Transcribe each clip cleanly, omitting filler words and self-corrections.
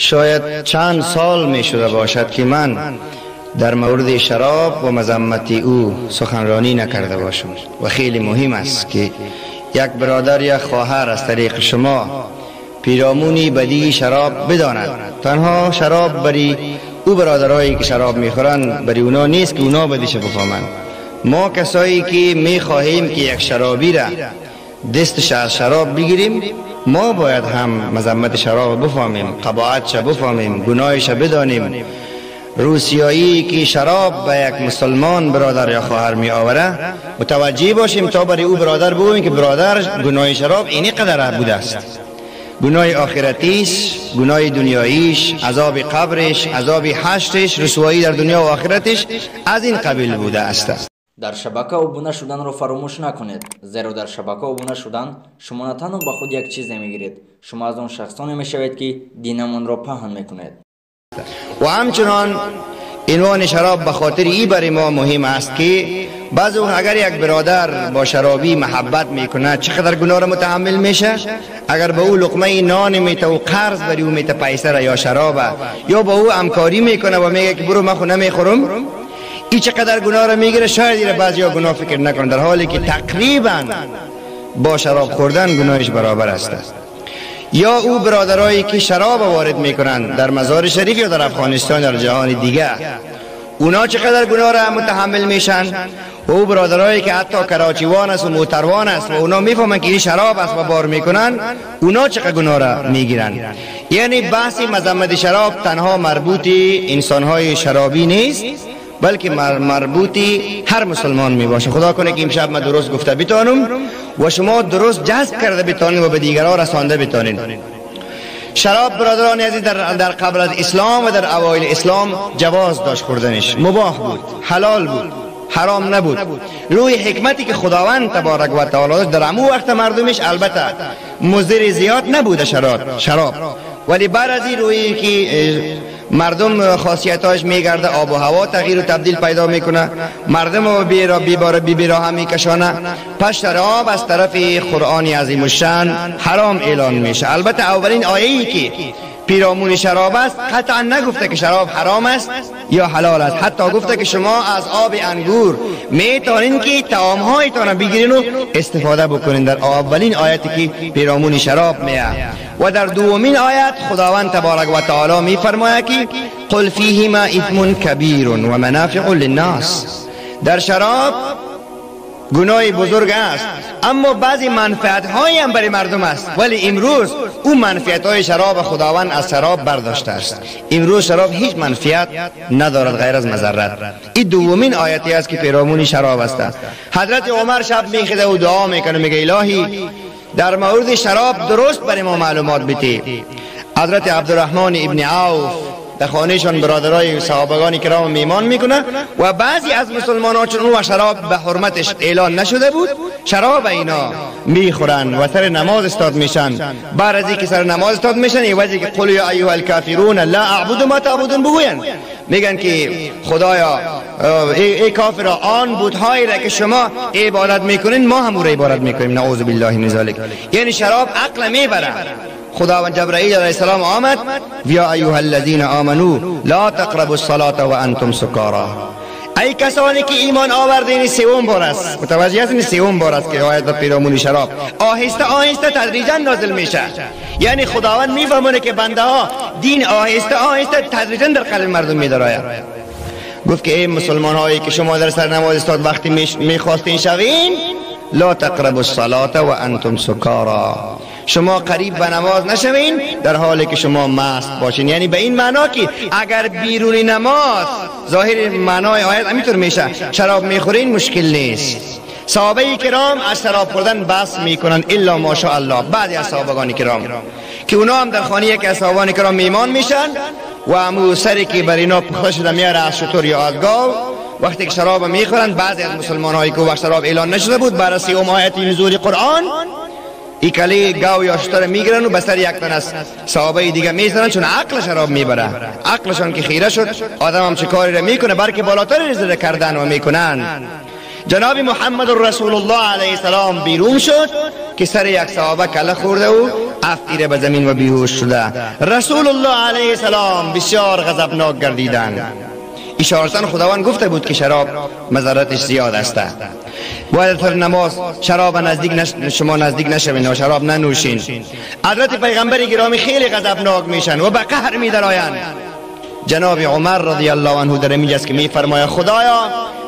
شاید چند سال می شده باشد که من در مورد شراب و مذمت او سخنرانی نکرده باشم و خیلی مهم است که یک برادر یا خواهر از طریق شما پیرامونی بدی شراب بداند. تنها شراب بری او برادرایی که شراب میخورند بری اونا نیست که اونا بدیش بفهمند. ما کسایی که میخواهیم که یک شرابی را دستش از شراب بگیریم، ما باید هم مذمت شراب بفهمیم، قباحتش بفهمیم، گناهش بدانیم. روسیایی که شراب به یک مسلمان برادر یا خواهر می آوره متوجه باشیم تا برای او برادر بگوییم که برادر گناه شراب اینی قدر بوده است، گناه آخرتیش، گناه دنیاییش، عذاب قبرش، عذاب حشرش، رسوایی در دنیا و آخرتش از این قبیل بوده است. Дар шабака обуна шуданро фаромӯш накунед, зеро дар шабака обуна шудан шумо на танҳо ба худ як чизе мегиред, шумо аз он шахсоне мешавед, ки динамонро паҳн мекунед. و همچنان عنوان شراب به خاطر ای برای ما مهم است که بعض وقت اگر یک برادر با شرابی محبت میکنه چقدر گناه را متحمل میشه. اگر به او لقمه نان میته و قرض بری او میته پیسه را یا شرابه، یا با او همکاری میکنه و میگه که برو من خو نمیخورم، ای چقدر گناه را میگیره. شاید ایره بعضی ها گناه فکر نکنن، در حالی که تقریبا با شراب خوردن گناهش برابر است. یا او برادرایی که شراب وارد میکنند در مزار شریف یا در افغانستان یا در جهان دیگه، اونا چقدر گناه را متحمل میشن. و او برادرایی که حتی کراچیوان است و موتروان است و اونا میفهمن که این شراب است و بار میکنن، اونا چقدر گناه را میگیرن. یعنی بحث مذمت شراب تنها مربوط انسانهای شرابی نیست، بلکه مربوطی هر مسلمان می باشه. خدا کنه که امشب من درست گفته بتانم و شما درست جذب کرده بتانین و به دیگران رسانده بتانین. شراب برادران عزیز در قبل از اسلام و در اوایل اسلام جواز داشت خوردنش، مباح بود، حلال بود، حرام نبود. روی حکمتی که خداوند تبارک و تعالی داشت در امو وقت مردمش، البته مضر زیاد نبوده شراب، ولی بعد از این روی که مردم خاصیتاش میگرده، آب و هوا تغییر و تبدیل پیدا میکنه، مردم رو بی راه میکشانه، پس شراب از طرف قرآن عظیم الشان حرام اعلان میشه. البته اولین آیه‌ای که پیرامون شراب است قطعا نگفته که شراب حرام است یا حلال است، حتی گفته که شما از آب انگور میتونین که طعامهایتان بگیرین و استفاده بکنین. در اولین آیتی که پیرامون شراب میه. و در دومین آیت خداوند تبارک و تعالی میفرماید که قل فیهما اثم کبیر و منافع للناس. در شراب گناه بزرگ است، اما بعضی منفعت هایی هم برای مردم است، ولی امروز او منفعت های شراب خداوند از شراب برداشته است. امروز شراب هیچ منفعت ندارد غیر از مضرت. این دومین آیتی است که پیرامون شراب است. حضرت عمر شب میخیزه و دعا میکنه، میگه الهی در مورد شراب درست برای ما معلومات بده. حضرت عبدالرحمن ابن عوف در خانهشان برادرای صحابگان کرام میمان میکنه و بعضی از مسلمان ها چون او شراب به حرمتش اعلان نشده بود، شراب اینا میخورن و سر نماز استاد میشن. بعد از اینکه سر نماز استاد میشن، این که قل یا ایها الکافرون لا اعبد ما تعبدون بگوین، میگن که خدایا ای کافر، آن بت‌هایی را که شما عبادت میکنین ما هم او را عبادت میکنیم، نعوذ بالله من ذلک. یعنی شراب عقل میبره. خداوند جبرائیل علیه السلام آمد، یا ایها الذین آمنو لا تقربوا الصلاة وانتم سکارا. ای کسانی که ایمان آوردین، سوم بار است، متوجه هستین؟ سوم بار است که آیت پیرامون شراب آهسته آهسته تدریجا نازل میشه. یعنی خداوند میفهمونه که بنده ها دین آهسته آهسته تدریجا در قلب مردم میدراید. گفت که ای مسلمان هایی که شما در سر نماز استاد وقتی میخواستین شوین، لا تقربوا الصلاة وانتم سکارا، شما قریب به نماز نشوین در حالی که شما مست باشین. یعنی به این معنا که اگر بیرون نماز، ظاهر معنای آیت همینطور میشه، شراب میخورین مشکل نیست. صحابه کرام از شراب خوردن بس میکنن الا ماشاءالله بعضی از صحابگان کرام که اونا هم در خانه یکی از صحابان کرام میمان میشن و امو سری که بر اینا پخته شده میاره از شتر یا از گاو، وقتی که شراب میخورن بعضی از مسلمان هایی که وقت شراب اعلان نشده بود، بعد از سوم آیت نزول قرآن ای کلی گاو یا شتر میگیرن و به سر یک تن از صحابه دیگه میزنن، چون عقل شراب میبره، عقلشان که خیره شد آدم هم چه کاری را میکنه، بلکه بالاتر زده کردن و میکنن. جناب محمد رسول الله علیه السلام بیرون شد که سر یک صحابه کله خورده و افتیده به زمین و بیهوش شده. رسول الله علیه السلام بسیار غضبناک گردیدند. اشارتاً خداوند گفته بود که شراب مضرتش زیاد است، باید تر نماز شراب نزدیک شما نزدیک نشوین و شراب ننوشین. حضرت پیغمبر گرامی خیلی غضبناک میشن و به قهر میدرآیند. جناب عمر رضی الله عنه در اینجا است که میفرماید خدایا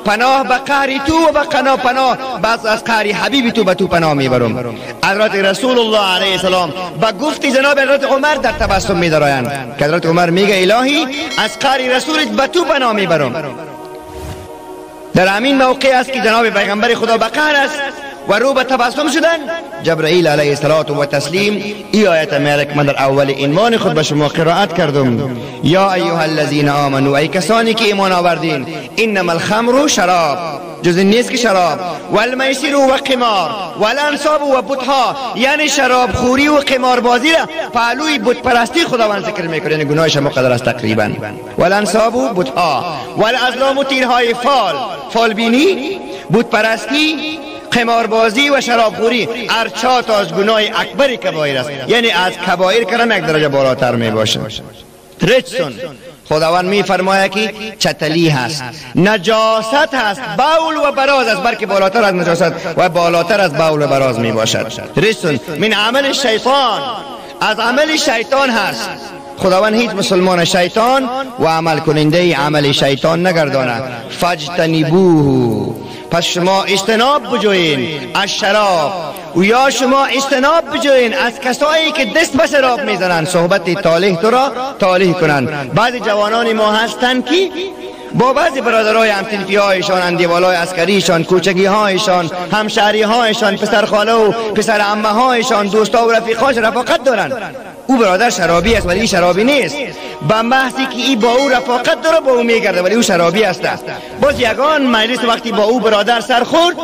پناه به قهر تو و به پناه بعض از قهر حبیب تو به تو پناه میبرم. حضرت رسول الله علیه السلام به گفت جناب حضرت عمر در تبسم میدرآیند که حضرت عمر میگه الهی از قهر رسولت به تو پناه میبرم. در همین موقع است که جناب پیغمبر خدا به قهر است و رو به تبسم شدن. جبرائیل علیه الصلاة و تسلیم ای آیت میاره که من در اول عنوان خود به شما قرائت کردم، یا ایها الذین آمنوا، ای کسانی که ایمان آوردین، انما الخمر شراب، جز این نیست که شراب، والمیسر و قمار والانصاب و بتها، یعنی شراب خوری و قمار بازی را پهلوی بت پرستی خداوند ذکر میکنه، یعنی گناهش مقدر است تقریبا. والانصاب و بتها والازلام و تیرهای فال، فالبینی، بت پرستی، قماربازی و شرابخوری، هر چهار تا از گناه اکبر کبایر است، یعنی از کبایر کرم یک درجه بالاتر می باشه. رجسون، خداوند می فرماید که چتلی هست، نجاست هست، بول و براز است، بلکه بالاتر از نجاست و بالاتر از بول و براز می باشد. رجسون من عمل شیطان، از عمل شیطان هست. خداوند هیچ مسلمان شیطان و عمل کننده عمل شیطان نگردانه. فاجتنبوه، پس شما اجتناب بجوین از شراب، و یا شما اجتناب بجوین از کسایی که دست به شراب میزنند، صحبت طالح تو را طالح کنند. بعضی جوانان ما هستند که با بعضی برادرای همصنفی هایشان، اندیوالای عسکریشان، کوچگی هایشان، همشهری هایشان، پسر خاله و پسر عمه هایشان، دوستا و رفیقاش رفاقت دارند. او برادر شرابی است ولی این شرابی نیست. به محضی که ای با او رفاقت داره با او میگرده ولی او شرابی است. باز یگان مجلس وقتی با او برادر سر خورد،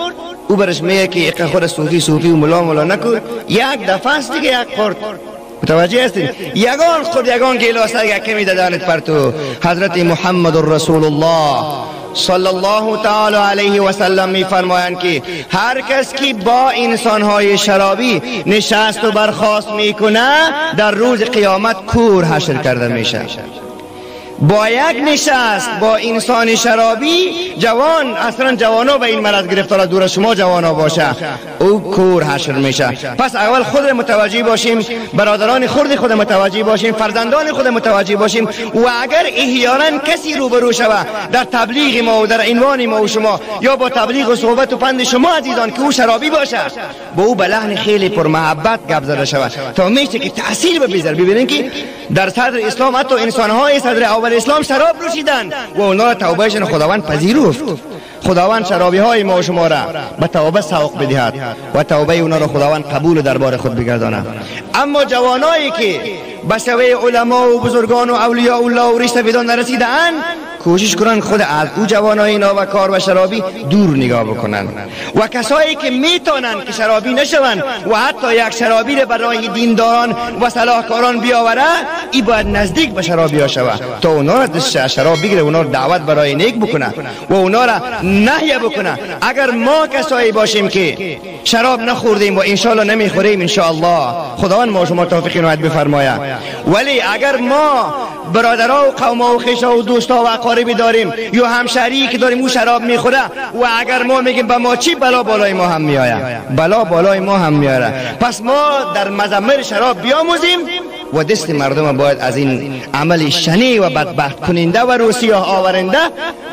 او برش میگه که یک خود صوفی صوفی و ملا ملا نکن، یک دفعه است دیگه، یک خورد. متوجه هستید؟ یگان خود یگان گیلاس یک کمی دادنت پرتو. حضرت محمد رسول الله صلی الله تعالی علیه و سلم می فرمایند که هر کس که با انسانهای شرابی نشست و برخاست میکنه در روز قیامت کور حشر کرده میشه. با یک نشست با انسان شرابی جوان، اصلا جوانا به این مرض گرفتار، دور شما جوانا باشه، او کور حشر میشه. پس اول خود متوجه باشیم، برادران خرد خود متوجه باشیم، فرزندان خود متوجه باشیم، و اگر احیانا کسی روبرو شوه در تبلیغ ما و در عنوان ما و شما، یا با تبلیغ و صحبت و پند شما عزیزان که او شرابی باشه، با او به لحن خیلی پرمحبت گپ زده شود تا میشه که تاثیر بپذیره. ببینیم که در صدر اسلام حتی انسانهای صدر اول اسلام شراب نوشیدند و اونا را توبهشان خداوند پذیرفت. خداوند شرابی های ما و شما را به توبه سوق بدهد و توبه اونا را خداوند قبول دربار خود بگرداند. اما جوانایی که به سوی علما و بزرگان و اولیاء الله و ریش سفیدان نرسیدند، کوشش کنند خود از او جوانای نابکار و شرابی دور نگاه بکنند، و کسایی که میتونند که شرابی نشوند و حتی یک شرابی را برای دینداران و صلاحکاران بیاوره، ای باید نزدیک به شرابی ها شوه تا اونا را دست شراب بگیره، اونا را دعوت برای نیک بکنه و اونا را نهی بکنه. اگر ما کسایی باشیم که شراب نخوردیم و انشالله نمیخوریم، انشاءالله خداوند ما شما توفیق عنایت بفرماید، ولی اگر ما برادرها و قوما و خویشا و دوستا و اقاربی داریم یا همشهری که داریم او شراب میخوره و اگر ما میگیم به ما چی، بلا بالای ما هم میآید، بلا بالای ما هم میآید. پس ما در مذمر شراب بیاموزیم و دست مردم باید از این عمل شنی و بدبخت کننده و روسیاه آورنده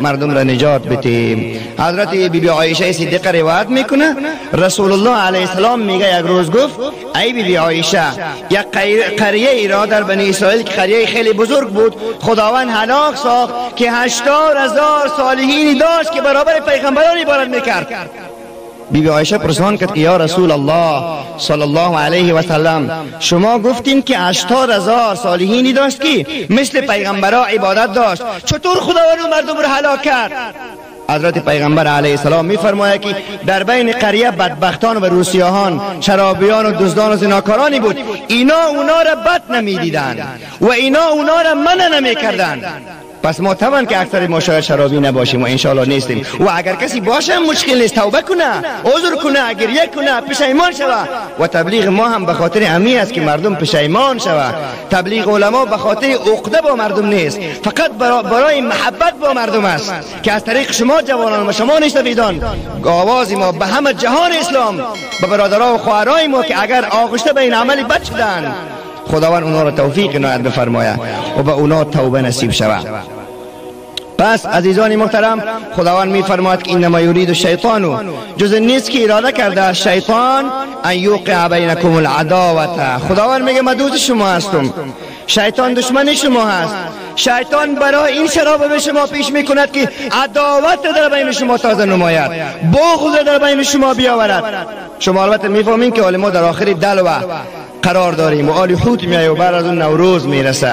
مردم را نجات بدیم. حضرت بی بی عایشه صدیقه روایت میکنه رسول الله علیه السلام میگه یک روز گفت ای بی بی عایشه، یک قریه ای را در بنی اسرائیل که قریه خیلی بزرگ بود خداوند هلاک ساخت که 80,000 صالحینی داشت که برابر پیغمبران عبادت میکرد. بی بی عایشه پرسان کرد که یا رسول الله صلی الله علیه و سلم، شما گفتین که 80,000 صالحینی داشت که مثل پیغمبرا عبادت داشت، چطور خداوند مردم را هلاک کرد؟ حضرت پیغمبر علیه السلام میفرماید که در بین قریه بدبختان و روسیاهان، شرابیان و دزدان و زناکارانی بود، اینا اونا را بد نمیدیدند و اینا اونا را منع نمیکردند. پس ما طبعا که اکثر ما شاید شرابی نباشیم و انشاءالله نیستیم، و اگر کسی باشه مشکل نیست، توبه کنه، عذر کنه، گریه کنه، پشیمان شوه. و تبلیغ ما هم به خاطر امی است که مردم پشیمان شوه. تبلیغ علما به خاطر عقده با مردم نیست، فقط برای محبت با مردم است که از طریق شما جوانان و شما نیشتویدان آواز ما به همه جهان اسلام، به برادرها و خواهرای ما که اگر آغشته به این عمل بد شدن، خداوند اونا را توفیق عنایت بفرماید و به اونا توبه نصیب شود. پس عزیزان محترم، خداوند میفرماید که انما یرید الشیطان، جز نیست که اراده کرده از شیطان، ان یوقع بینکم العداوة. خداوند میگه من دوست شما هستم، شیطان دشمن شما هست. شیطان برای این شراب به شما پیش میکند که عداوت در بین شما تازه نماید، بغض در بین شما بیاورد. شما البته میفهمین که ما در آخر دلوه قرار داریم و آل حوت میایه و بعد از اون نوروز میرسه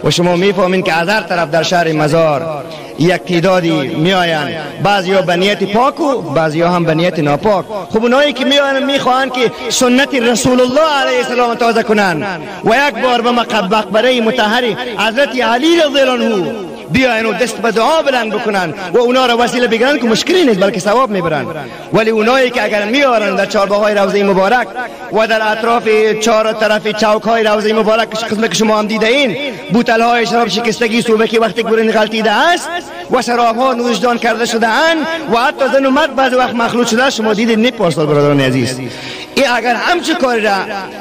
و شما میفهمین که از هر طرف در شهر مزار یک تعدادی میآیند، بعضیا به نیت پاک و بعضیا هم به نیت ناپاک. خب اونایی که میآیند میخواهند که سنت رسول الله علیه السلام تازه کنند و یک بار به مقبره مطهر حضرت علی رضی الله عنه بیاین و دست به دعا بلند بکنن و اونا را وسیله بگیرن که مشکلی نیست، بلکه ثواب میبرن. ولی اونایی که اگر میارن در چهارباغ‌های روضه مبارک و در اطراف چهار طرف چوک‌های روضه مبارک، قسم که شما هم دیده این بوتل‌های شراب شکستگی صوبه وقتی گورن غلطیده است و شراب‌ها نوشدان کرده شده اند و حتی زن و مرد بعضی وقت مخلوط شده، شما دیدید نه پارسال برادران عزیز. این اگر همچه کاری را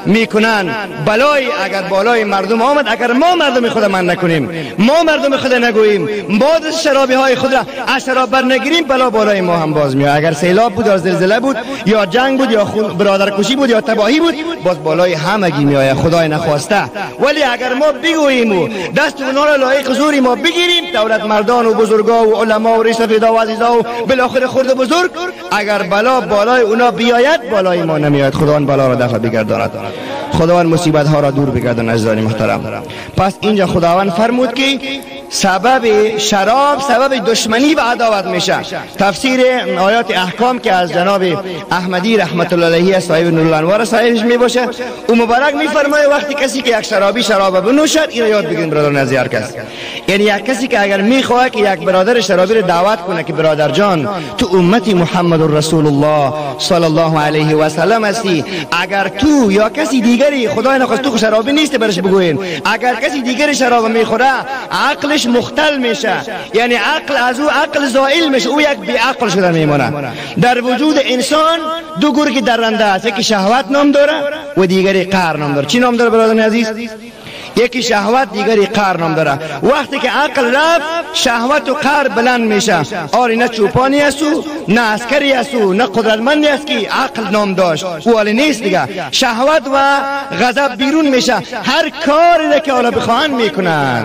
میکنن، بلای اگر بالای مردم آمد، اگر ما مردم خود من نکنیم، ما مردم خود نگوییم، ما دست شرابی های خود را از شراب بر نگیریم، بلا بالای ما هم باز میاد. اگر سیلاب بود یا زلزله بود یا جنگ بود یا برادرکشی بود یا تباهی بود، باز بالای همگی میآید، خدای نخواسته. ولی اگر ما بگوییم و دست اونا را لایق زوری ما بگیریم، دولت مردان و بزرگا و علما و رئیس فدا و عزیزا و بالاخره خرد بزرگ، اگر بلا بالای اونا بیاید بالای ما نمیاد. خداوند بلا را دفع بگرداند، خداوند مصیبت ها را دور بگرداند. عزیزان محترم، پس اینجا خداوند فرمود که سبب شراب سبب دشمنی و عداوت میشه. تفسیر آیات احکام که از جناب احمدی رحمت الله علیه صاحب نورالانوار صاحبش میباشه، او مبارک میفرمایه وقتی کسی که یک شرابی شراب بنوشد، اینو یاد بگیریم برادران از هر کس، یعنی یک کسی که اگر میخواد که یک برادر شرابی رو دعوت کنه که برادر جان تو امتی محمد رسول الله صلی الله علیه و سلم هستی، اگر تو یا کسی دیگری، خدای نخواست تو شرابی نیست برش بگوین، اگر کسی دیگری شراب میخوره عقلش مختل میشه، یعنی عقل از او عقل زائل میشه، او یک بی عقل شده میمونه. در وجود انسان دو گرگ درنده است، یکی شهوت نام داره و دیگری قهر نام داره. چی نام داره برادران عزیز؟ یکی شهوت دیگری قهر نام داره. وقتی که عقل رفت، شهوت و قهر بلند میشه. آری نه چوپانی است و نه عسکری است و نه قدرتمندی است که عقل نام داشت، او حالی نیست دیگه. شهوت و غضب بیرون میشه، هر کاری که حالا بخواهند میکنن.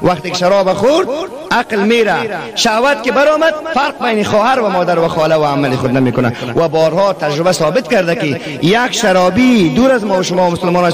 وقتی که شراب خورد عقل میره، شهوت که برآمد فرق بین خواهر و مادر و خاله و عمل خود نمیکنه. و بارها تجربه ثابت کرده که یک شرابی دور از ما و شما مسلمان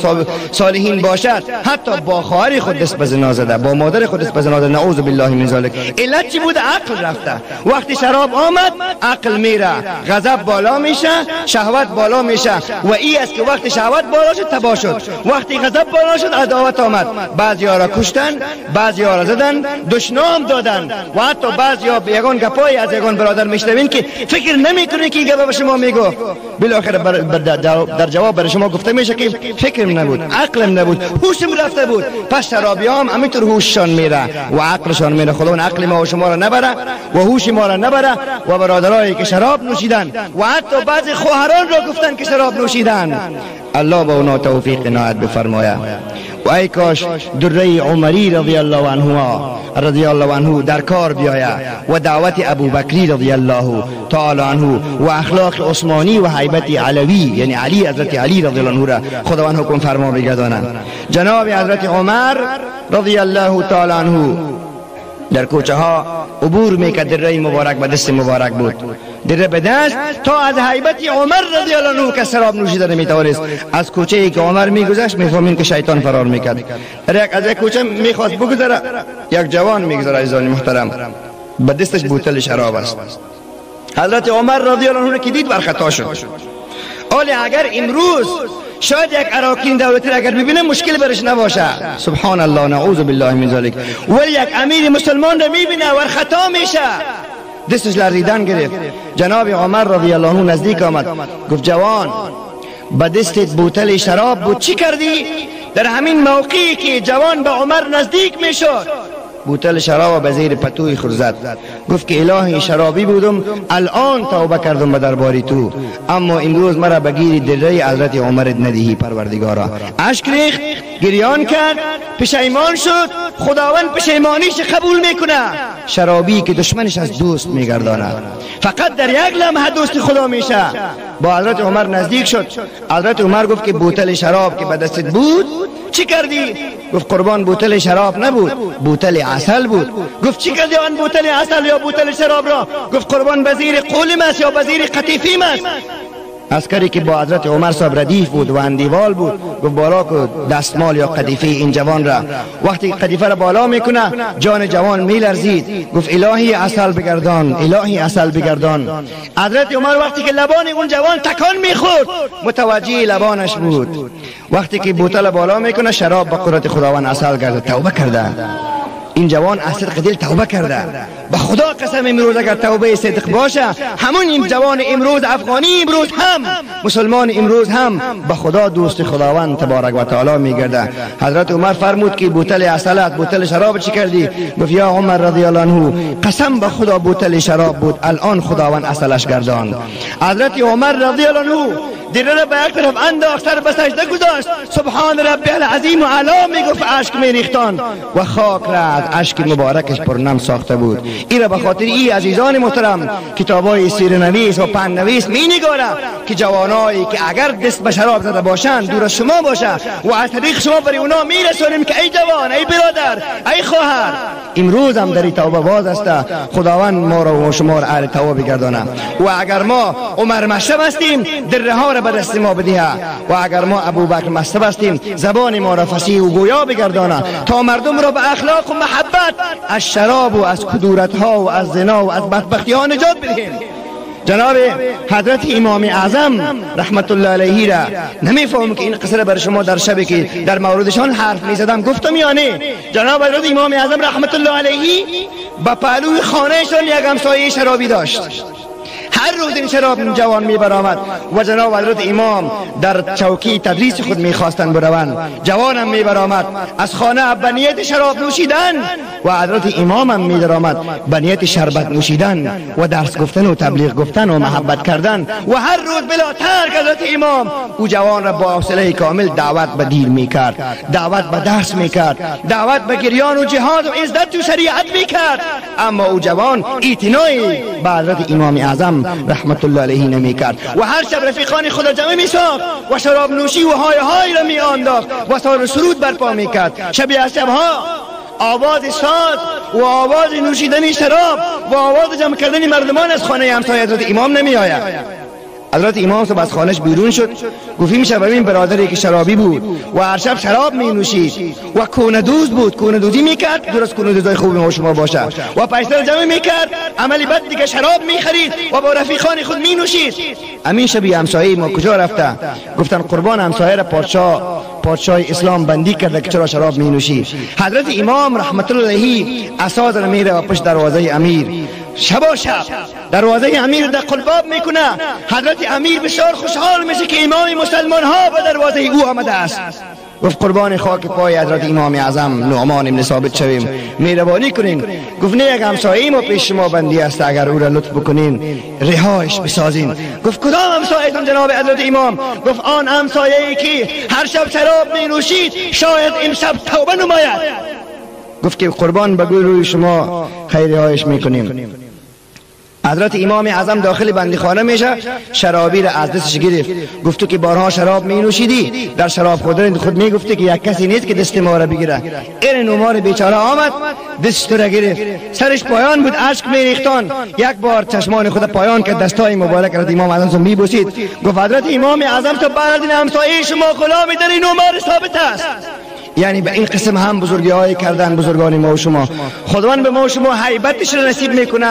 صالحین باشد، حتی با خواهر خود دست به زنا زده، با مادر خود دست به زنا زده، نعوذ بالله من ذلک. علت چی بود؟ عقل رفته. وقتی شراب آمد عقل میره، غضب بالا میشه، شهوت بالا میشه، و ای است که وقتی شهوت بالا شد تباه شد، وقتی غضب بالا شد عداوت آمد، بعضیا را کشتن، بعضیا را زدن، دشنام دادن، و حتی بعضیا به یگان گپای از یگان برادر میشنوین که فکر نمیکنی که این گپ به شما میگفت، بالاخره در جواب برای شما گفته میشه که فکرم نبود، عقلم نبود، هوشم رفته بود. پس شرابی هم همینطور هوششان میره و عقلشان میره. خداوند عقل ما و شما را نبره و هوش ما را نبره. و برادرایی که شراب نوشیدن و حتی بعضی خواهران را گفتن که شراب نوشیدن، الله به اونا توفیق عنایت بفرماید. و ای کاش دره عمری رضی الله عنه رضی الله عنه در کار بیاید و دعوت ابوبکری رضی الله تعالی عنه و اخلاق عثمانی و هیبت علوی، یعنی علی، حضرت علی رضی الله عنه را خداوند حکم فرما بگرداند. جناب حضرت عمر رضی الله تعالی عنه در کوچه ها عبور میکرد، دره مبارک به دست مبارک بود، دره به دست، تا از هیبت عمر رضی الله عنه که شراب نوشیده نمیتوانست. از کوچه ای که عمر میگذشت میفهمین که شیطان فرار میکرد. از یک کوچه میخواست بگذره، یک جوان میگذره عزیزان محترم، به دستش بوتل شراب است. حضرت عمر رضی الله عنه که دید برخطا شد. حالا اگر امروز شاید یک اراکین دولتی اگر ببینه مشکل برش نباشه. سبحان الله، نعوذ بالله من ذلک. ولی یک امیر مسلمان را میبینه و خطا میشه، دستش لرزیدن گرفت. جناب عمر رضی الله عنه نزدیک آمد، گفت جوان به دستت بوتل شراب بود، چی کردی؟ در همین موقعی که جوان به عمر نزدیک میشد، بوتل شراب به زیر پتوی خود زد. گفت که الهی شرابی بودم، الان توبه کردم به درباری تو، اما امروز مرا به گیر دره حضرت عمر ندهی پروردگارا. اشک ریخت، گریان کرد، پشیمان شد. خداوند پشیمانیش قبول میکنه. شرابی که دشمنش از دوست میگرداند، فقط در یک لمحه دوست خدا میشه. با حضرت عمر نزدیک شد. حضرت عمر گفت که بوتل شراب که به دستت بود چی کردی؟ گفت قربان بوتل شراب نبود، بوتل عسل بود. گفت چی کردی آن بوتل عسل یا بوتل شراب را؟ گفت قربان بزیر قولم است یا بزیر قطیفیم است. عسکری که با حضرت عمر صاحب ردیف بود و اندیوال بود، گفت بالا کو دستمال یا قدیفه این جوان را. وقتی قدیفه را بالا میکنه، جان جوان میلرزید. گفت الهی عسل بگردان، الهی عسل بگردان. حضرت عمر وقتی که لبان اون جوان تکان میخورد، متوجه لبانش بود. وقتی که بوتل بالا میکنه، شراب به قدرت خداوند عسل گرد. توبه کرده این جوان، از صدق دل توبه کرده. به خدا قسم امروز اگر توبه صدق باشه، همون این جوان امروز افغانی امروز هم، مسلمان امروز هم به خدا دوست خداوند تبارک و تعالی میگرده. حضرت عمر فرمود که بوتل عسلت، بوتل شراب چی کردی؟ گفت یا عمر رضی الله عنه قسم به خدا بوتل شراب بود، الان خداوند عسلش گرداند. حضرت عمر رضی الله عنه دره را به یک طرف انداخت، سر به سجده گذاشت، سبحان ربی العظیم و علا میگفت، اشک میریختان و خاک را از اشک مبارکش پرنم ساخته بود. این را به خاطر ای عزیزان محترم کتابای سیر نویس و پند نویس می نگاره که جوانایی که اگر دست به شراب زده باشند دور از شما باشه و از طریق شما برای اونا میرسانیم که ای جوان، ای برادر، ای خواهر، امروز هم در توبه باز است. خداوند ما را و شما را اهل توبه بگردانه. و اگر ما عمر مشرب هستیم، دره ها را به دست ما بدهه، و اگر ما ابوبکر مصطفی هستیم، زبان ما را فصیح و گویا بگردانه تا مردم را به اخلاق و محبت از شراب و از کدورت ها و از زنا و از بدبختی ها نجات بدهیم. جناب حضرت امام اعظم رحمت الله علیه را نمیفهمم که این قصه را بر شما در شبی که در موردشان حرف میزدم گفتم یا نه. جناب حضرت امام اعظم رحمت الله علیه به پهلوی خانهشان یک همسایه شرابی داشت. هر روز این شراب جوان می برآمد و جناب حضرت امام در چوکی تدریس خود میخواستند بروند. جوانم می برآمد از خانه به نیت شراب نوشیدن و حضرت امامم می درآمد به نیت شربت نوشیدن و درس گفتن و تبلیغ گفتن و محبت کردن. و هر روز بلا ترک حضرت امام او جوان را با حوصله کامل دعوت به دین میکرد، دعوت به درس میکرد، دعوت به گریان و جهاد و عزت و شریعت میکرد. اما او جوان اعتنایی به حضرت امام اعظم رحمت الله علیه نمی کرد و هر شب رفیقان خود را جمع می ساخت و شراب نوشی و های های را می انداخت و سار سرود برپا می کرد. شبی از شبها آواز ساز و آواز نوشیدن شراب و آواز جمع کردن مردمان از خانه همسایه حضرت امام نمی آید. حضرت امام صاحب از خانهش بیرون شد، گفت میشه ببین برادری که شرابی بود و هر شب شراب می نوشید و کونه دوز بود، کونه دوزی میکرد، درست کونه دوزای خوب ما شما باشه، و پیسه جمع میکرد، عملی بد دیگه شراب میخرید و با رفیقان خود می نوشید. امین شبی همسایه ما کجا رفته؟ گفتن قربان همسایه را پادشاه اسلام بندی کرده که چرا شراب می نوشی. حضرت امام رحمت الله علیه عصا را میره و پشت دروازه امیر، شبا شب دروازه امیر در قلباب میکنه. حضرت امیر بسیار خوشحال میشه که امام مسلمان ها به دروازه او آمده است. گفت قربان خاک پای حضرت امام اعظم نعمان ابن ثابت شویم، مهربانی کنین. گفت نه، یک همسایه ما پیش شما بندی است، اگر او را لطف بکنین رهایش بسازین. گفت کدام همسایه‌تان جناب حضرت امام؟ گفت آن همسایه‌ای که هر شب شراب می نوشید، شاید امشب توبه نماید. گفت که قربان به گوی روی شما خیرهایش میکنیم. حضرت امام اعظم داخل بندیخانه میشه، شرابی را از دستش گرفت. گفت تو که بارها شراب می نوشیدی، در شراب خوردن خود می گفتی که یک کسی نیست که دست ما را بگیره. این عمر بیچاره آمد دست تو را گرفت، سرش پایان بود، اشک می ریختان. یک بار چشمان خود پایان که دستای مبارک حضرت امام اعظم می بوسید. گفت حضرت امام اعظم تو بعد از این همسایه شما غلام در این عمر ثابت است. یعنی به این قسم هم بزرگی های کردن بزرگان ما و شما. خداوند به ما و شما هیبتش را نصیب میکنه،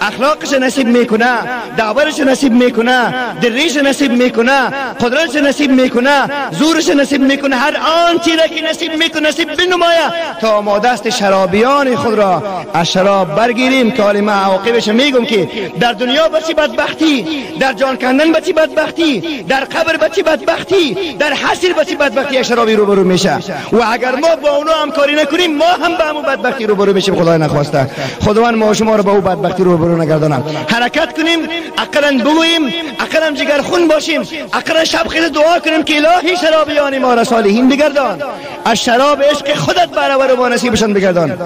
اخلاقش را نصیب میکنه، دعوتش را نصیب میکنه، دریش را نصیب میکنه، قدرتش را نصیب میکنه، زورش را نصیب میکنه، هر آنچه را که نصیب میکنه نصیب بنمایه تا ما دست شرابیان خود را از شراب برگیریم. که حالا ما عواقبش میگم که در دنیا بچی بدبختی، در جان کندن بچی بدبختی، در قبر بچی بدبختی، در حشر بچی بدبختی شرابی روبرو میشه. و اگر ما با اونا همکاری نکنیم ما هم به همون بدبختی روبرو میشیم، خدای نخواسته. خداوند ما شما رو به او بدبختی روبرو نگردانم. حرکت کنیم، اقلا بگوییم، اقلا جگر خون باشیم، اقلا شب خیز دعا کنیم که الهی شرابیان ما را صالحین بگردان، از شراب عشق خودت برابر ما نصیبشان بگردان.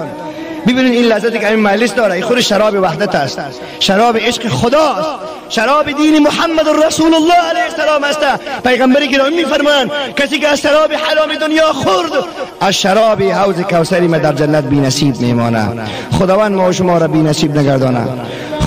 ببینید این لذتی که این مجلس داره، این خود شراب وحدت است، شراب عشق خداست، شراب دین محمد رسول الله علیه السلام است. پیغمبر گرامی میفرمایند کسی که از شراب حرام دنیا خورد از شراب حوض کوثری ما در جنت بی نصیب میمانه. خداوند ما و شما را بی نصیب نگردانه.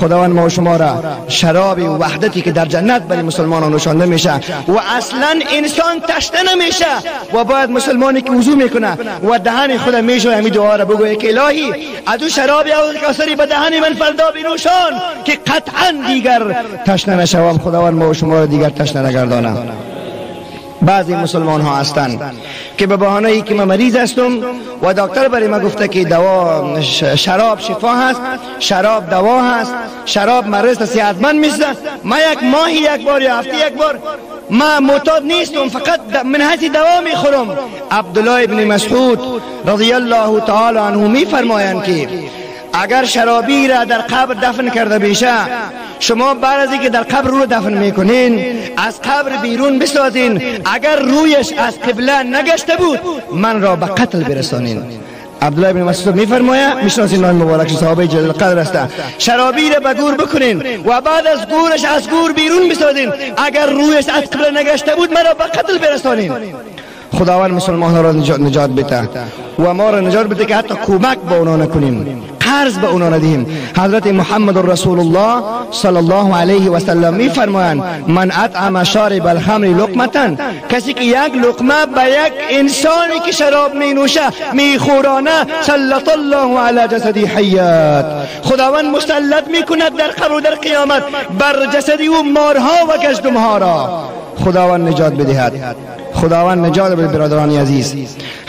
خداوند ما و شما را شراب وحدتی که در جنت برای مسلمانان نوشانده میشه و اصلا انسان تشنه نمیشه و باید مسلمانی که وضو میکنه و دهن خود میشه همین دعا را بگویه که الهی از او شراب حوض کوثری به دهن من فردا بنوشان که قطعا دیگر تشنه نشوم. خداوند ما و شما را دیگر تشنه نگردانه. بعضی مسلمان ها هستند که به بهانه ای که من مریض هستم و دکتر برای ما گفته که دوا شراب شفا هست، شراب دوا هست، شراب مرض صحتمند میشه، ما یک ماهی یک بار یا هفته یک بار، ما معتاد نیستم، فقط من حیث دوا میخورم. عبدالله ابن مسعود رضی الله تعالی عنه میفرمایند که اگر شرابی را در قبر دفن کرده بیشه، شما بعد از اینکه در قبر رو دفن میکنین از قبر بیرون بسازین، اگر رویش از قبله نگشته بود من را به قتل برسانین. عبدالله بن مسعود میفرمایه، میشناسین نام مبارک صحابه جلیل القدر است، شرابی را به گور بکنین و بعد از گورش از گور بیرون بسازین، اگر رویش از قبله نگشته بود مرا به قتل برسانین. خداوند مسلمان را نجات بده و ما را نجات بده که حتی کمک به اونا نکنیم، قرض به اونا ندهیم. حضرت محمد رسول الله صلی الله علیه و سلم میفرمایند من اطعم شارب الخمر لقمة، کسی که یک لقمه به یک انسانی که شراب می نوشه میخورانه، سلط الله علی جسدی حیات، خداوند مسلط میکند در قبر و در قیامت بر جسد او مارها و گژدمها را. خداوند نجات بدهد، خداوند نجات بده برادران عزیز.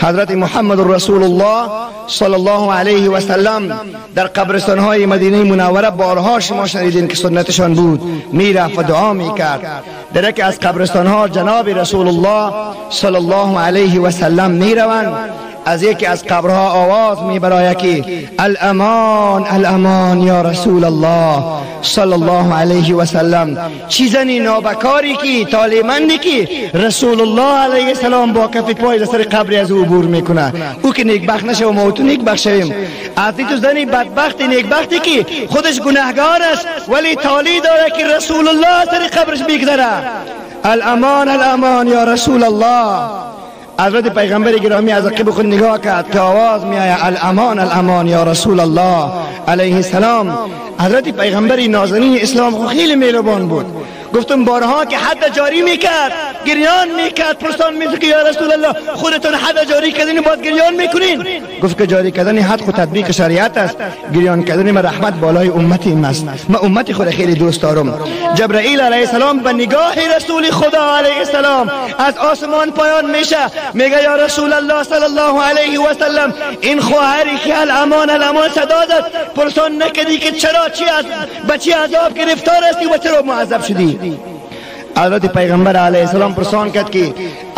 حضرت محمد رسول الله صلی الله علیه و سلم در قبرستان های مدینه منوره بارها شما شنیدین که سنتشان بود، میرفت و دعا میکرد. در یکی از قبرستان ها جناب رسول الله صلی الله علیه و سلم میروند، از یکی از قبرها آواز میبراید که الامان الامان یا رسول الله صلی الله علیه و سلم. چی زنی نابکاری کی، طالعمندی کی رسول الله علیه السلام با کف پای سر قبر از او عبور میکنه، او که نیکبخت نشه و ما تو نیکبخت شویم. از تو زنی بدبخت نیکبختی کی خودش گناهگار است ولی طالع داره که رسول الله سر قبرش میگذره. الامان الامان یا رسول الله. حضرت پیغمبر گرامی از عقب خود نگاه کرد که آواز می آید الامان الامان یا رسول الله علیه السلام. حضرت پیغمبر نازنین اسلام خیلی مهربان بود، گفتم بارها که حد جاری میکرد، گریان میکرد، پرسان میشد که یا رسول الله خودتون حد جاری کردین باز گریان میکنین؟ گفت که جاری کردن حد خود تطبیق شریعت است، گریان کردن من رحمت بالای امتی است، من امت خود خیلی دوست دارم. جبرائیل علیه السلام به نگاه رسول خدا علیه السلام از آسمان پایان میشه، میگه یا رسول الله صلی الله علیه و سلم این خواهری که الامان الامان صدا زد، پرسان نکردی که چرا چی از بچی عذاب گرفتار هستی و چرا معذب شدی؟ حضرت پیغمبر علیه السلام پرسان کرد که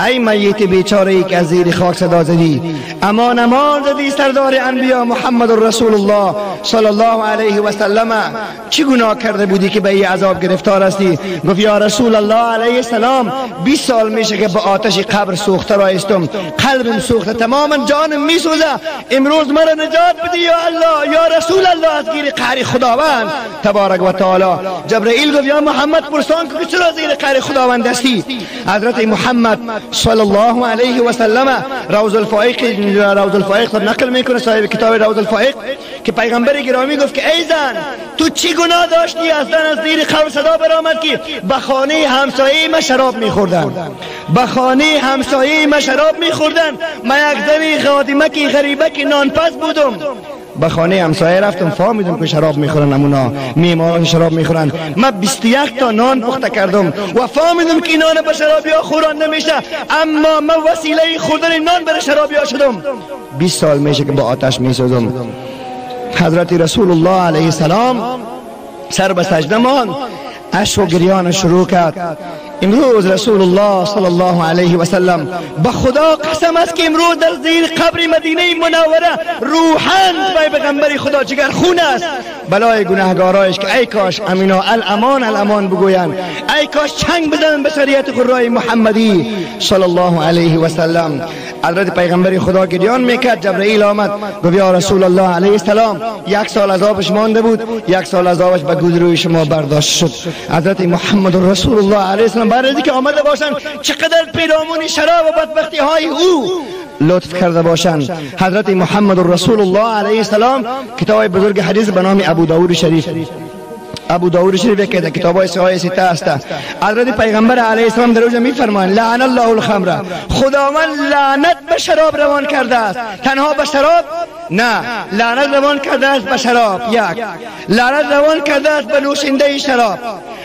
ای میت بیچاره ای که از زیر خاک صدا زدی، امان امان زدی سردار انبیا محمد رسول الله صلی الله علیه و سلم، چی گناه کرده بودی که به این عذاب گرفتار هستی؟ گفت یا رسول الله علیه السلام 20 سال میشه که با آتش قبر سوخته را استم، قلبم سوخته، تماما جانم میسوزه، امروز مرا نجات بدی یا الله یا رسول الله از گیر قهر خداوند تبارک و تعالی. جبرائیل گفت یا محمد پرسان که چرا زیر قهر خداوند هستی؟ حضرت محمد صلی الله علیه و سلم. روض الفائق نقل میکنه صاحب کتاب روض الفائق که پیغمبر گرامی گفت که ای زن، تو چی گناه داشتی؟ اصلا از زیر قبر صدا برآمد که به خانه همسایه ما شراب میخوردن، به خانه همسایه ما شراب میخوردن. من یک زن خادمه که غریبه که نانپز بودم، به خانه همسایه رفتم، فهمیدم که شراب میخورن، امونا میماران شراب میخورن. من 21 تا نان پخته کردم و فهمیدم که نان به شرابی ها خورانده میشه، اما من وسیله خوردن نان برای شرابی ها شدم. 20 سال میشه که با آتش میسوزم. حضرت رسول الله علیه السلام سر به سجده ماند، اشک و گریان شروع کرد. امروز رسول الله صلی الله علیه و سلم به خدا قسم است که امروز در زیر قبر مدینه منوره روحاً به پیغمبر خدا جگر خون است. بلای گناهگارایش که ای کاش امینا الامان الامان بگویند، ای کاش چنگ بزنند به شریعت قرای محمدی صلی الله علیه و سلم. حضرت پیغمبر خدا گریان میکرد، جبرئیل آمد گفت یا رسول الله علیه السلام، یک سال عذابش مانده بود، یک سال عذابش به گودروی شما برداشت شد. حضرت محمد رسول الله علیه السلام بعد از اینکه آمده باشند چقدر پیرامون شراب و بدبختی های او لطف کرده باشند. حضرت محمد رسول الله علیه السلام کتاب بزرگ حدیث به نام ابو داود شریف، ابو داود شریف که در کتاب‌های صحیح سته است، حضرت پیغمبر علیه السلام در اوجه می‌فرمایند لعن الله الخمر، خداوند لعنت به شراب روان کرده است. تنها به شراب نه، لعنت روان کرده است به شراب یک، لعنت روان کرده است به نوشنده شراب،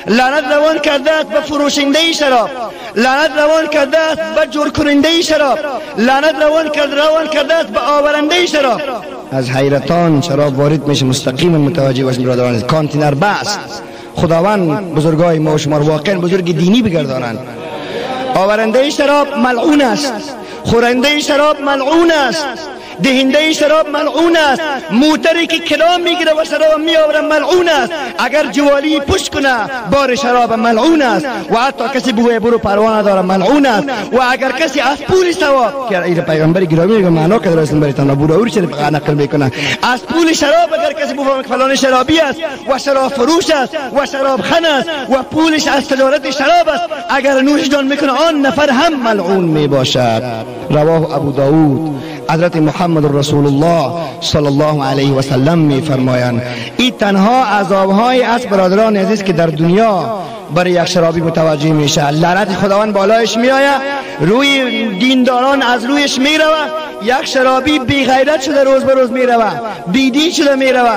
لعنت روان کرده است به فروشنده شراب، لعنت روان کرده است به جور کننده شراب، لعنت روان کرده است به آورنده شراب. از حیرتان شراب وارد میشه، مستقیما متوجه باشید برادران، کانتینر بس. خداوند بزرگای ما و شما واقعا بزرگ دینی بگردانند. آورنده شراب ملعون است، خورنده شراب ملعون است، دهنده شراب ملعون است، موتری که کلام میگیره و شراب میآوره ملعون است، اگر جوالی پشت کنه بار شراب ملعون است، و حتی کسی بگویه برو پروا نداره ملعون است، و اگر کسی از پول ثواب که این پیغمبر گرامی میگه معنا که درست برایتان ابو داود شریف نقل میکنه، از پول شراب اگر کسی بفهمه که فلان شرابی است و شراب فروش است و شراب خن است و پولش از تجارت شراب است، اگر نوش جان میکنه آن نفر هم ملعون میباشد. رواه ابو داود. حضرت محمد رسول الله صلی الله علیه و سلم می فرمایند این تنها عذابهای است برادران عزیز که در دنیا برای یک شرابی متوجه میشه. لعنت خداوند بالایش میآید، روی دینداران از رویش میروه. یک شرابی بی غیرت شده روز به روز میروه، بی دین شده میروه،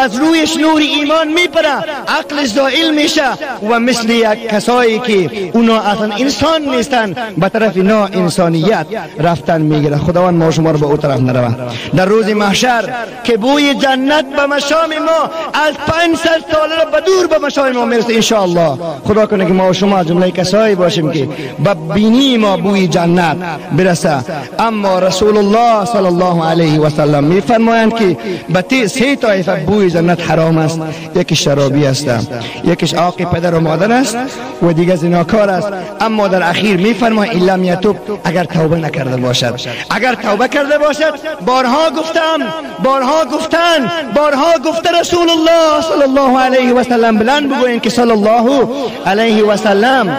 از رویش نور ایمان میپره، عقلش زائل میشه و مثل یک کسایی که اونا اصلا انسان نیستن به طرف نا انسانیت رفتن میگیره. خداوند ما شما رو به او طرف نروه. در روز محشر که بوی جنت به مشام ما از 500 ساله را به دور به مشام ما میرسه انشاءالله. خدا کنه که ما و شما جمله کسایی باشیم که به بینی ما بوی جنت برسه. اما رسول الله صلی الله علیه و سلم میفرمایند که به سه طایفه بوی جنت حرام است، یکیش شرابی است، یکیش عاق پدر و مادر است و دیگه زناکار است. اما در اخیر میفرمایند ان لم یتوب، اگر توبه نکرده باشد. اگر توبه کرده باشد، بارها گفتم، بارها گفتن، بارها گفته رسول الله صلی الله علیه و سلم، بلند بگوین که صلی الله علیه و سلم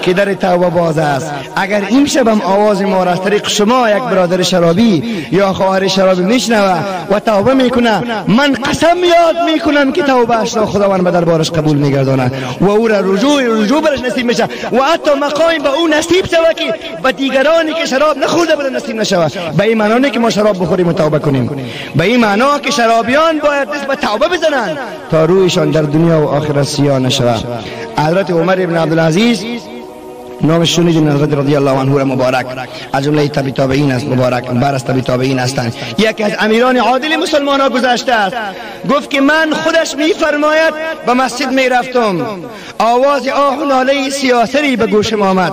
که در توبه باز است. اگر این شبم آواز ما را از طریق شما یک برادر شرابی یا خواهر شرابی میشنوه و توبه میکنه، من قسم یاد میکنم که توبه اش را خداوند به دربارش قبول میگردانه و او را رجوع برش نصیب میشه و حتی مقام به او نصیب شوه که به دیگرانی که شراب نخورده بودن نصیب نشوه. به این معنا که ما شراب بخوریم و توبه کنیم، به این معنا که شرابیان باید دست به توبه بزنند تا رویشان در دنیا و آخرت سیاه نشوه. حضرت عمر ابن عبدالعزیز نامش شنیدین، حضرت رضی الله عنه مبارک از جمله تابع تابعین است، مبارک بر از تابع تابعین هستند، یکی از امیران عادل مسلمان ها گذشته است. گفت که من خودش میفرماید به مسجد میرفتم، آواز آه و ناله سیاسری به گوشم آمد،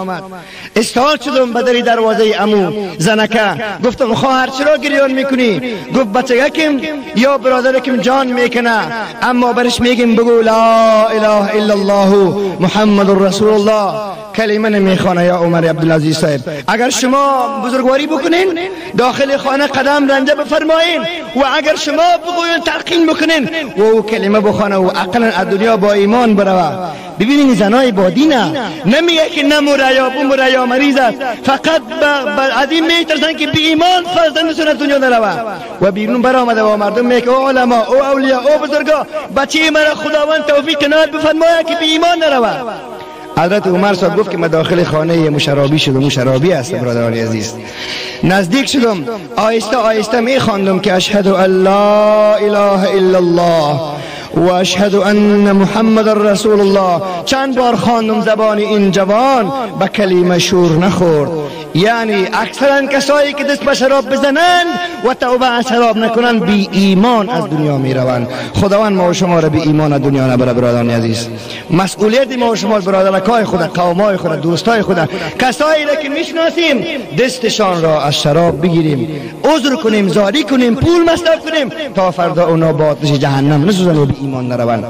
استاد شدم به در دروازه عمو زنکه، گفتم خواهر چرا گریان میکنی؟ گفت بچگکم یا برادرکم جان میکنه، اما برش میگیم بگو لا اله الا الله محمد رسول الله. کلمه نمیخوانه یا عمر عبدالعزیز صاحب، اگر شما بزرگواری بکنین داخل خانه قدم رنجه بفرمایین و اگر شما بگوین تلقین بکنین و او کلمه بخوانه و اقلا از دنیا با ایمان بروه. ببینین زنای با دینه نمیگه که نموره یا بموره یا مریض است، فقط از این میترسن که بی ایمان فرزندشون از دنیا نروه. و بیرون برآمده و مردم میگه او علما، او اولیا، او بزرگا، بچه مرا خداوند توفیق عنایت بفرمایه که بی ایمان نروه. حضرت عمر صاحب گفت که من داخل خانه مشرابی شدم، مشرابی است برادران عزیز، نزدیک شدم، آهسته آهسته می خواندم که اشهد ان لا اله الا الله و اشهد ان محمد رسول الله. چند بار خواندم، زبان این جوان به کلمه شور نخورد. یعنی اکثرا کسایی که دست به شراب بزنند و توبه از شراب نکنند بی ایمان از دنیا می روند. خداوند ما و شما را بی ایمان از دنیا نبره برادران عزیز. مسئولیت ما و شما برادرکای خود، قومای خود، دوستای خود، کسایی را که میشناسیم دستشان را از شراب بگیریم، عذر کنیم، زاری کنیم، پول مصرف کنیم تا فردا اونا با آتش جهنم نسوزند و بی ایمان نروند.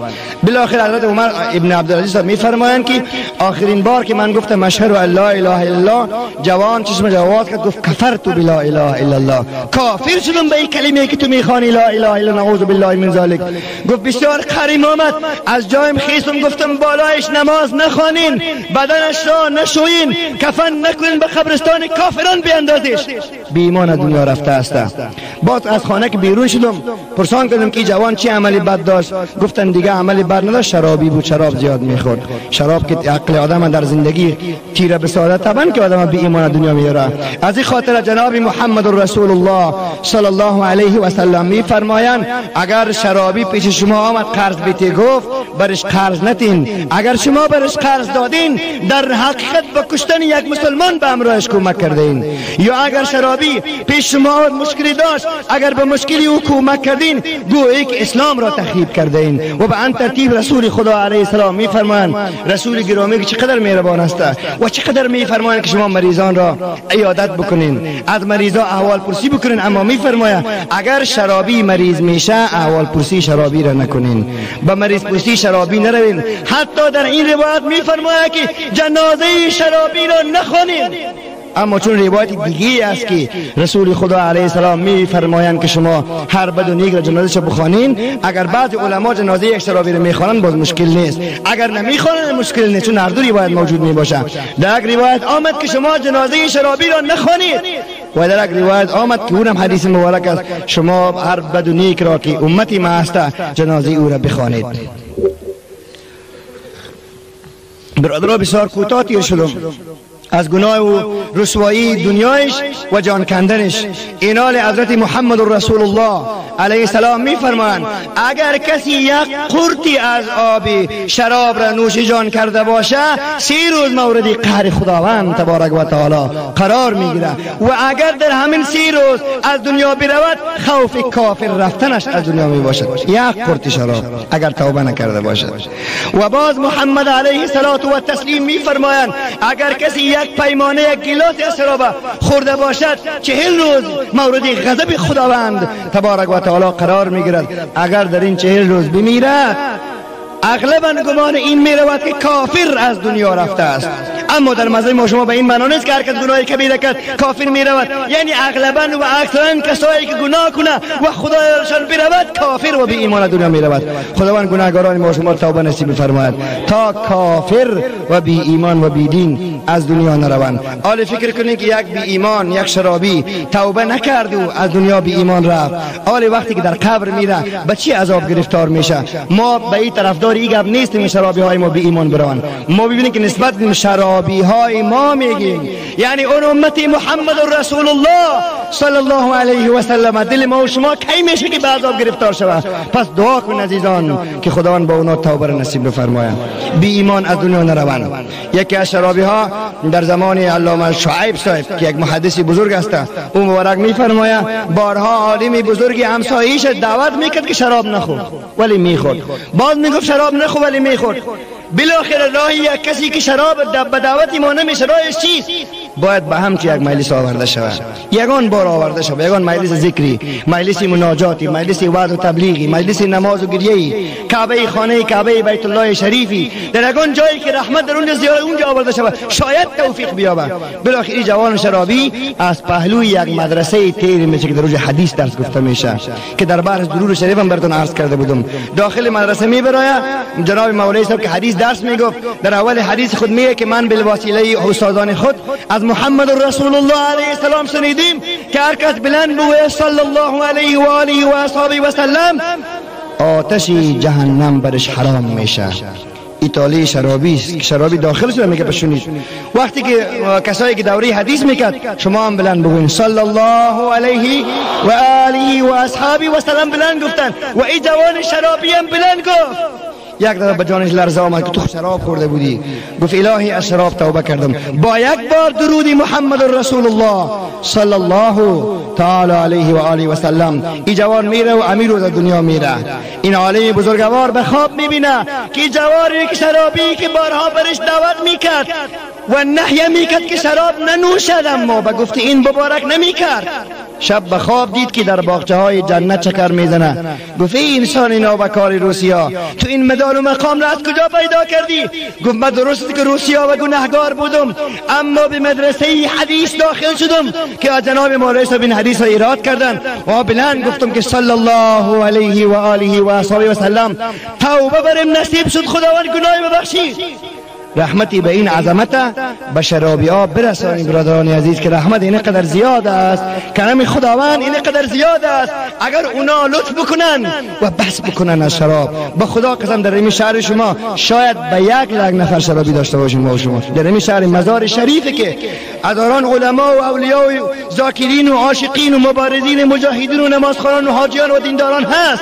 بالاخره حضرت عمر ابن عبدالعزیز میفرمایند که آخرین بار که من گفتم اشهد ان لا اله الا الله، جوان چشم جواد کرد، گفت کفرت بلا اله الا الله، کافر شدم به این کلمه که تو میخوانی لا اله الا نعوذ بالله من ذلک. گفت بسیار قریم آمد، از جایم خیستم، گفتم بالایش نماز نخوانین، بدنش را نشوین، کفن نکنین، به قبرستان کافران بیاندازش. بی ایمان دنیا رفته است. باز از خانه که بیرون شدم پرسان کردم که جوان چه عملی بد داشت، گفتن دیگه عملی بد نداشت، شرابی بود، شراب زیاد میخورد. شراب که عقل آدم در زندگی تیره به سعادت طبعا که آدم بی ایمان دنیا میره. از این خاطر جناب محمد رسول الله صلی الله علیه و سلم میفرمایند اگر شرابی پیش شما آمد قرض بیتی، گفت برش قرض نتین، اگر شما برش قرض دادین در حقیقت به کشتن یک مسلمان به امرایش کمک کردین. یا اگر شرابی پیش شما آمد مشکلی داشت، اگر به مشکلی او کمک کردین گویی که اسلام را تخریب کردین. و به ان ترتیب رسول خدا علیه السلام میفرمایند، رسول گرامی که چقدر مهربان است و چقدر میفرمایند که شما مریضان را عیادت بکنین، از مریضا احوال پرسی بکنین، اما میفرماید اگر شرابی مریض میشه احوال پرسی شرابی را نکنین، به مریض پرسی شرابی نروین. حتی در این روایت میفرماید که جنازه شرابی را نخوانین. اما چون روایت دیگه است که رسول خدا علیه السلام میفرمایند که شما هر بد و نیک را جنازه بخوانین، اگر بعض علما جنازه یک شرابی را میخوانند باز مشکل نیست، اگر نمیخوانند مشکل نیست، چون هر دو روایت موجود میباشه. در یک روایت آمد که شما جنازه شرابی را نخوانید و در یک روایت آمد که اونم حدیث مبارک است، شما هر بد و نیک را که امتی ما است جنازه او را بخوانید. برادرها بسیار کوتاه تیر شدم از گناه و رسوایی دنیایش و جان کندنش. اینال حضرت محمد رسول الله علیه السلام میفرمایند اگر کسی یک قرطی از آب شراب را نوش جان کرده باشه 3 روز مورد قهر خداوند تبارک و تعالی قرار میگیره و اگر در همین 3 روز از دنیا برود خوف کافر رفتنش از دنیا میباشد. یک قرط شراب اگر توبه نکرده باشد. و باز محمد علیه الصلاة و تسلیم میفرمایند اگر کسی یک پیمانه یک گیلاس از شراب خورده باشد 40 روز مورد غضب خداوند تبارک و تعالی قرار میگیرد. اگر در این 40 روز بمیرد اغلبا گمان این میرود که کافر از دنیا رفته است، اما در مذهب ما شما به این معنا نیست که هر کس گناه کبیره کرد کافر میرود، یعنی اغلبا و اکثرا کسایی که گناه کنه و خدایشان برود کافر و بی ایمان دنیا میرود. خداوند گناهگاران ما شما توبه نصیب فرماید تا کافر و بی ایمان و بی دین از دنیا نروند. حال فکر کنید که یک بی ایمان، یک شرابی توبه نکرد و از دنیا بی ایمان رفت، حال وقتی که در قبر میره به چی عذاب گرفتار میشه؟ ما به این طرفدار این گپ نیستیم شرابی های ما بی ایمان بروند، ما ببینیم که نسبت شرابی های ما میگیم، یعنی اون امت محمد رسول الله صلی الله علیه و سلم، دل ما و شما کی میشه که به عذاب گرفتار شود؟ پس دعا کن عزیزان که خداوند با اونا توبه را نصیب بفرماید، بی ایمان از دنیا نروند. یکی از شرابی ها در زمان علامه شعیب صاحب که یک محدث بزرگ است، او مبارک میفرماید بارها عالم بزرگی همسایه‌اش دعوت میکرد که شراب نخور، ولی میخورد، باز میگفت شراب نخور ولی میخورد. بالاخره راهی یک کسی که شراب به دعوت ما نمیشه راهش چیست؟ باید به همچی یک مجلس آورده شود، یگان بار آورده شود، یگان مجلس ذکری، مجلس مناجاتی، مجلس وعظ و تبلیغی، مجلس نماز و گریه‌ای، کعبه خانه کعبه بیت الله شریفی، در یگان جایی که رحمت در اونجا زیاد اونجا آورده شود، شاید توفیق بیابد. بالاخره جوان شرابی از پهلوی یک مدرسه تیر میشه که در روز حدیث درس گفته میشه که در بحث درود شریف هم براتون عرض کرده بودم. داخل مدرسه میبرایه جناب مولوی صاحب که حدیث درس میگفت، در اول حدیث خود میگه که من بالوسیله استادان خود از محمد رسول الله علیه السلام شنیدیم که هر کس بلند بگوید صلی الله علیه و آله و اصحابه و سلم، آتش جهنم برش حرام میشه. ایتالی شرابی است که شرابی داخل شده میگه بشونید. وقتی که کسایی که دوره حدیث میکرد شما هم بلند بگوین صلی الله علیه و آله و اصحابه و سلم بلند گفتن و ای جوان شرابی هم بلند گفت. یک دفعه به جانش لرزه آمد که تو شراب خورده بودی. گفت الهی از شراب توبه کردم. با یک بار درود محمد رسول الله صلی الله تعالی علیه و آله و سلم این جوان میره و امیر در دنیا میره. این عالم بزرگوار به خواب میبینه که جوانی که شرابی که بارها برش دعوت میکرد و نهی میکرد که شراب ننوشد، اما به گفت این مبارک نمیکرد. شب به خواب دید که در باغچه های جنت چکر میزنه. گفت ای انسان نابکار روسیا، تو این مدال و مقام را از کجا پیدا کردی؟ گفت من درست که روسیا و گناهگار بودم، اما به مدرسه حدیث داخل شدم که جناب مولوی صاحب این حدیث را ایراد کردن و بلند گفتم که صلی الله علیه و آله و اصحابه و سلم، توبه برم نصیب شد، خداوند گناه ببخشید. رحمتی به این عظمت به شرابی ها برسانیم برادران عزیز که رحمت این قدر زیاد است، کرم خداوند این قدر زیاد است. اگر اونا لطف بکنن و بس بکنن از شراب، به خدا قسم در این شهر شما شاید به 1 لک نفر شرابی داشته باشیم ما و شما در این شهر مزار شریفه که هزاران علما و اولیا و ذاکرین و عاشقین و مبارزین و مجاهدین و نمازخوانان و حاجیان و دینداران هست،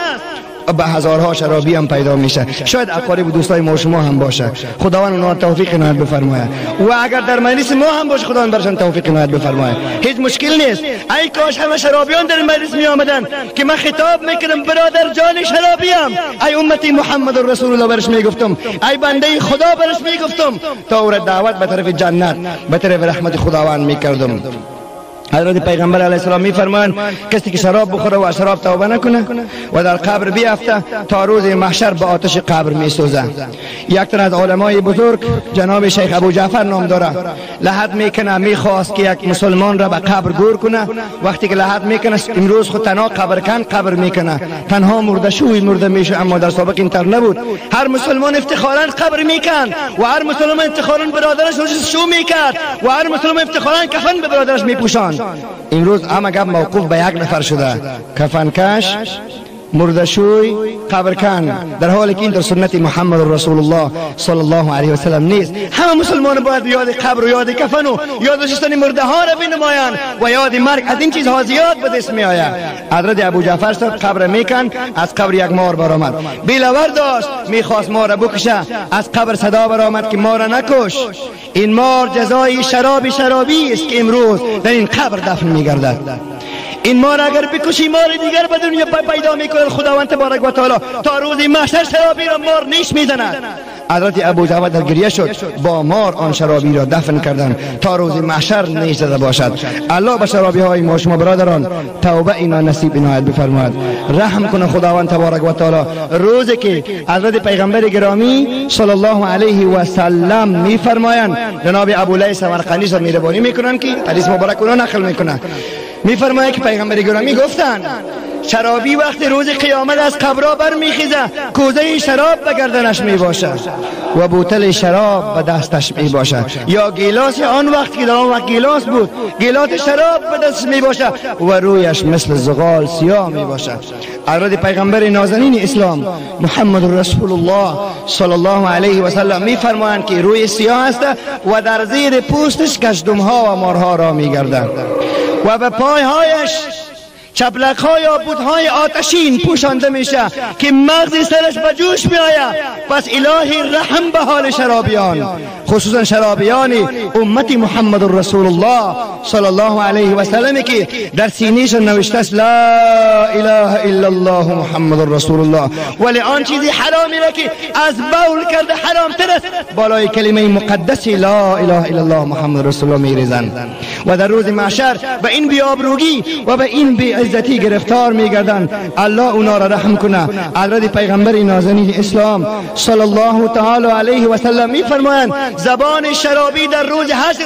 به هزارها شرابی هم پیدا میشه. شاید اقارب و دوستای ما و شما هم باشه. خداوند اونها توفیق عنایت بفرماید و اگر در مجلس ما هم باشه خداوند برشان توفیق عنایت بفرماید. هیچ مشکل نیست. ای کاش همه شرابیان در مجلس می آمدن که من خطاب میکردم برادر جان شرابیم، ای امتی محمد رسول الله برش میگفتم، ای بنده خدا برش میگفتم، تا او را دعوت به طرف جنت به طرف رحمت خداوند میکردم. حضرت پیغمبر علیه السلام میفرمایند کسی که شراب بخوره و از شراب توبه نکنه و در قبر بیفته تا روز محشر به آتش قبر میسوزه. یک تن از علمای بزرگ جناب شیخ ابو جعفر نام داره، لحد میکنه، میخواست که یک مسلمان را به قبر گور کنه. وقتی که لحد میکنه، امروز خود تنها قبر کن قبر میکنه، تنها مرده شوی مرده میشه، اما در سابق اینطور نبود. هر مسلمان افتخارا قبر میکن و هر مسلمان افتخارا برادرش رو شو میکرد و هر مسلمان افتخارا کفن به برادرش میپوشاند. امروز همه گپ موقوف به یک نفر شده، کفن کش، مردشوی، قبر کن، در حالی که این در سنت محمد رسول الله صلی الله علیه و سلم نیست. همه مسلمان باید یاد قبر و یاد کفن و یاد نشستن مرده ها را بنمایند و یاد مرگ. از این چیزها زیاد به دست می آید. حضرت ابو جعفر صاحب قبر میکن، از قبر یک مار برآمد، بیلور داشت، میخواست مار را بکشه. از قبر صدا برآمد که مار را نکش، این مار جزای شراب شرابی است که امروز در این قبر دفن میگردد. این مار اگر بکشی مار دیگر به دنیا پیدا میکند. خداوند تبارک و تعالی تا روز محشر شرابی را مار نیش میزند. حضرت ابو جعفر در گریه شد، با مار آن شرابی را دفن کردن تا روز محشر نیش زده باشد. الله به شرابی های ما شما برادران توبه اینا نصیب عنایت بفرماید. رحم کنه خداوند تبارک و تعالی. روزی که حضرت پیغمبر گرامی صلی الله علیه و سلم میفرمایند، جناب ابو لیث سمرقندی صاحب مهربانی میکنن که حدیث مبارک اونا نقل میکنن، میفرماید که پیغمبر گرامی گفتند شرابی وقت روز قیامت از قبرها برمیخیزه، کوزه شراب به گردنش میباشه و بوتل شراب به دستش میباشه، یا گیلاس، آن وقت که در آن وقت گیلاس بود، گیلاس شراب به دستش میباشه و رویش مثل زغال سیاه میباشه. حضرت پیغمبر نازنین اسلام محمد رسول الله صلی الله علیه و سلم میفرمایند که روی سیاه است و در زیر پوستش کشدمها و مارها را میگردند و به پایهایش چپلک ها یا بودهای آتشین پوشانده میشه که مغز سرش به جوش میآید. پس الهی رحم به حال شرابیان، خصوصا شرابیان امت محمد رسول الله صلی الله علیه و سلم که در سینهشان نوشته است لا اله الا الله محمد رسول الله، ولی آن چیزی حرامی را که از بول کرده حرام تر است بالای کلمه مقدس لا اله الا الله محمد رسول الله میریزند و در روز محشر به این بی‌آبرویی و به این بی‌عزتی گرفتار میگردند. الله اونا را رحم کنه. حضرت پیغمبر نازنین اسلام صلی الله تعالی علیه و سلم میفرمایند زبان شرابی در روز حشر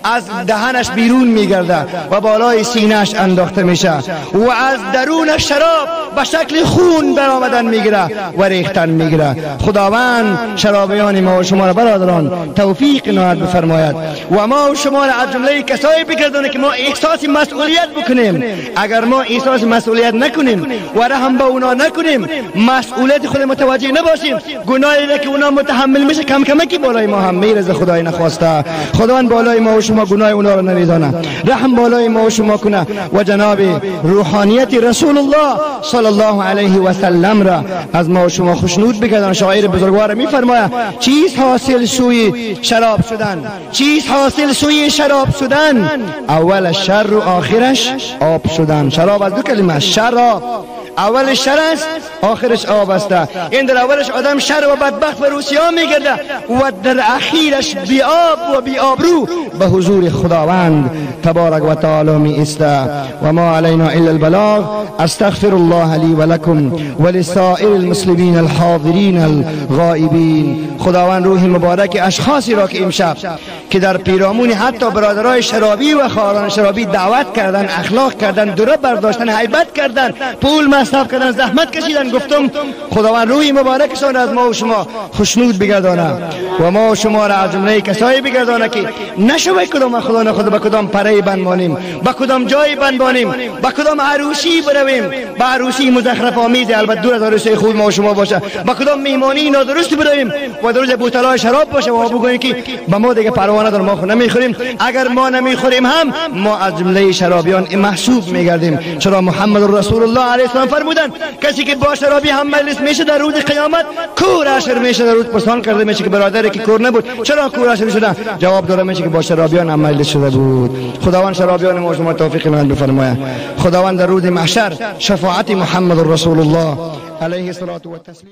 از دهنش بیرون میگرده و بالای سینهش انداخته میشه و از درون شراب به شکل خون برآمدن میگیره و ریختن میگیره. خداوند شرابیان ما و شما را برادران توفیق عنایت بفرماید و ما و شما را از جمله کسایی بگردانه که ما احساس مسئولیت بکنیم. اگر ما احساس مسئولیت نکنیم و رحم به اونا نکنیم، مسئولیت خود متوجه نباشیم، گناهی را که اونا متحمل میشه کم کمکی بالای ما هم میرزه. خدای نخواسته خداوند بالای ما و شما گناه اونا را نریزانه، رحم بالای ما و شما کنه و جناب روحانیت رسول الله صلی الله علیه و سلم را از ما و شما خوشنود بگردان. شاعر بزرگوار میفرماید چیز حاصل سوی شراب شدن، چیز حاصل سوی شراب شدن، اول شر و آخرش آب شدن. شراب از دو کلمه، شراب اول شر است آخرش آب است. این در اولش آدم شر و بدبخت و روسیا میگرده و در اخیرش بی آب و بی آبرو به حضور خداوند تبارک و تعالی می ایسته. و ما علینا الا البلاغ. استغفر الله لی و لکم و لسائر المسلمین الحاضرین الغائبین. خداوند روح مبارک اشخاصی را که امشب که در پیرامون حتی برادرای شرابی و خواهران شرابی دعوت کردن، اخلاق کردن، دره برداشتن، هیبت کردن، پول مصرف کردن، زحمت کشیدن، گفتم خداوند روح مبارکشان از ما و شما خوشنود بگردانه و ما و شما را از جمله کسایی بگردانه که نشوه کدام خدا نخواد به کدام پره بند مانیم، به کدام جای بند مانیم، به کدام عروسی برویم، به عروسی مزخرف آمیز البته دور از عروسی خوب ما و شما باشه، به کدام میهمانی نادرست برویم و در روز بوتلای شراب باشه و بگوییم که به ما دیگه پروا نداره، ما خو نمیخوریم. اگر ما نمیخوریم هم ما از جمله شرابیان محسوب میگردیم. چرا محمد رسول الله علیه السلام فرمودن کسی که با شرابی هم مجلس میشه در روز قیامت کور حشر میشه. در روز پرسان کرده میشه که برادری که کور نبود چرا کور حشر شده؟ جواب داده میشه که با شرابیان هم مجلس شده بود. خداوند شرابیان ما شما توفیق عنایت بفرماید. خداوند در روز محشر شفاعت محمد رسول الله علیه الصلاة و التسلیم.